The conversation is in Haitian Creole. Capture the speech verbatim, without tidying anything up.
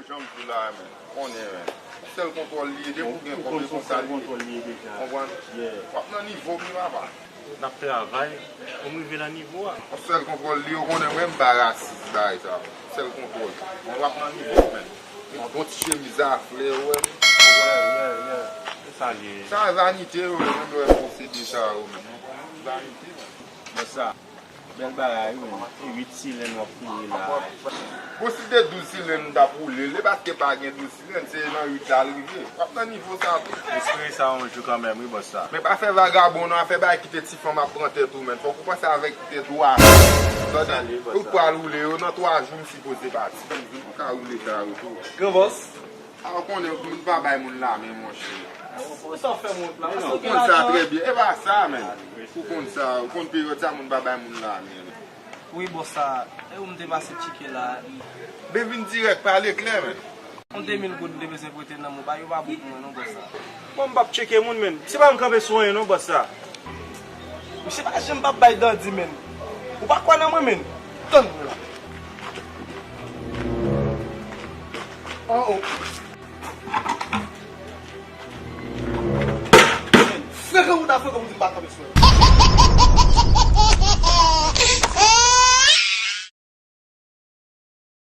Jan m di w la, men, konnen, men. Sèl kontwòl li ye, depi w gen kòb, e konsa li ye. Konprann? W ap nan nivo m wi, papa. N ap travay pou m rive nan nivo a. Yon sèl kontwòl li, ou konnen mwen, m pa rasis, bagay sa. Sèl kontwòl. Mwen, w ap nan nivo, men. Yon bon ti chemiz a flè, ou wè. Yeah, yeah, yeah. Se sa l ye. Sa vanite, yo, menm lè posede sa, yo, men. Vanite, men. Bon, sa. Bèl bagay, wi, men. Se uit silenn w ap foure la. Bon, si te douz silenn m t ap woule, le paske pa gen douz silenn, se nan uit la l rive. W ap nan nivo sa tou. Espere sa yon jou kanmenm, wi, bòs sa. Men pa fè vagabon non, afè bagay kite ti fanm ap pran tèt ou, men. Fòk ou panse avèk tèt ou a. Tande, ou pral woule yo, nan twa jou m sipoze pati. Ou ka woule sa yo tou. Gran bòs. A, ou konnen, moun pa bay moun lamen, monchè. Pou sa w fè m wont la? Ou konn sa trè byen. E pa sa, men. Ou konn sa, ou konn peryòd sa, moun pa bay moun lamen. Wi, bòs sa, e ou m te pase tcheke la. Ben vin dirèk, pale klè, men. Yon de mil goud m te bezwen prete nan men w, ba yo pa bon pou mwen non, bòs sa. Bon, m p ap tcheke moun, men. Se pa m kanpe sou anyen non, bòs sa. Misye pa janm p ap bay dandi, men. Ou pa kwè nan mwen, men. Tann mwen la. Oh, oh. Frekan ou ta frekan pou di m pa kanpe sou mwen.